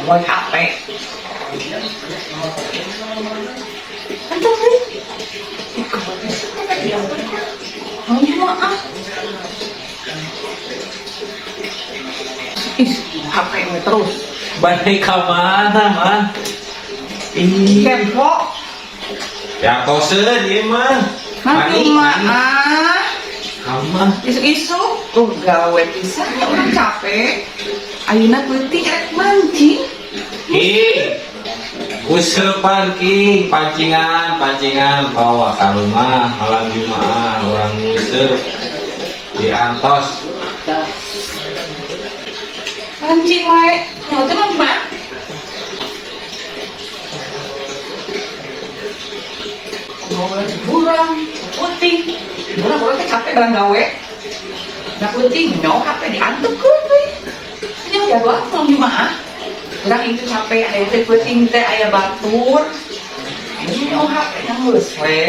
Gua capek. Entah sih. Mau Jumaah. Ih, HP ini terus. Balik ke mana, mah? Ih, Kepo. ya kosen ieu mah. Mang Jumaah. Kamu Isuk-isuk tuh gawe pisan ya orang capek. Ayeuna peuting rek mancing. Ki, usepan Ki, pancingan, pancingan bawa ke rumah malam Jumat orang nguseup diantos. Mancing wae. Nyawa teh mang Jumaah. Ngobrol burang, putih. Burang urang teh capek barang gawe. Nah peuting nyawa HP diantepkeun we. Ini jadwal malam Jumaah. Urang itu capek, aya teh peuting teh aya batur. Ini nyawa HP nya geus we.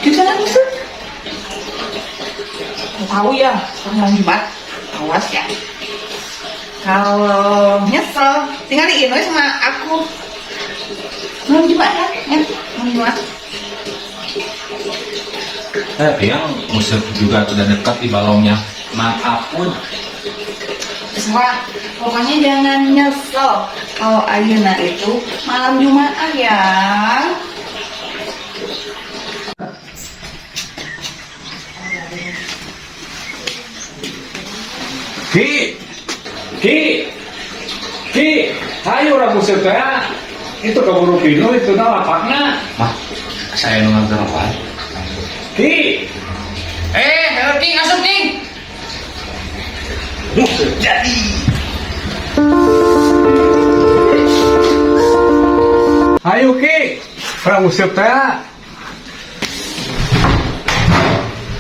Di sana nguseup. Tahu ya, malam Jumat. Awas ya. Kalau nyesel, tinggal diin we sama aku. Malam Jumat ya, ya, malam Jumat. Yang nguseup juga sudah dekat di balongnya. Maaf pun. Terserah, pokoknya jangan nyesel kalau ayeuna itu malam Jumat ya. Ki, Ki, Ki, hayu urang nguseup teh. Itu keburu pinuh itu na lapakna. Mah, saya nu ngageroan. Ki, Eh, King, asup King. Nguseup jadi. Hayu Ki, urang nguseup teh.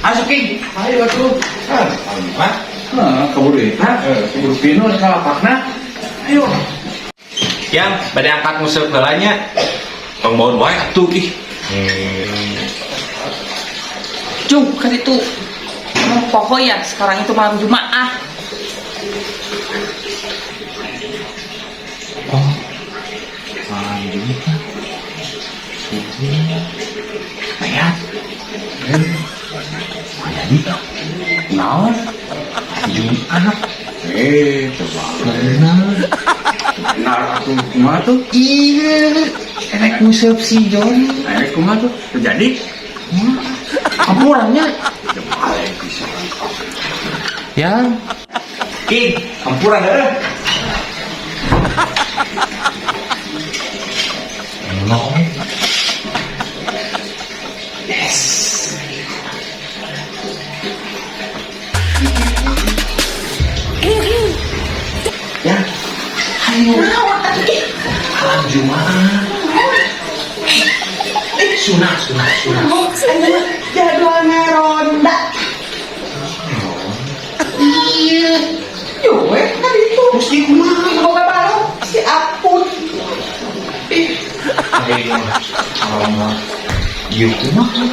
Asup King. Hayu atuh. Ah, mah. Heeh, keburu eta, keburu pinuh ka lapakna. Ayo. Yang bade angkat nguseup heula nya. Tong baun wae atuh ih. Jung, kan itu mau poho ya, sekarang itu malam Jumat. Oh, malam Jumat. Subuh. Bayar. Jadi naon? Jumat. Coba benar. Benar atuh kumaha tuh? Iya, erek nguseup si Joni. Erek kumaha tuh? Terjadi? Ampurannya. Balik bisa. Ya. Ki, ampuran heuh. No. Yes. Ya. Ayo. Malam Jumat. Sunah, sunah, sunah. Oh, ayeuna jadwalnya ronda. Iya. Yo, we, kan itu. Mesti kumaha? Boga balong si Apun. Ih, Ayo, alamak. Ieu kumaha?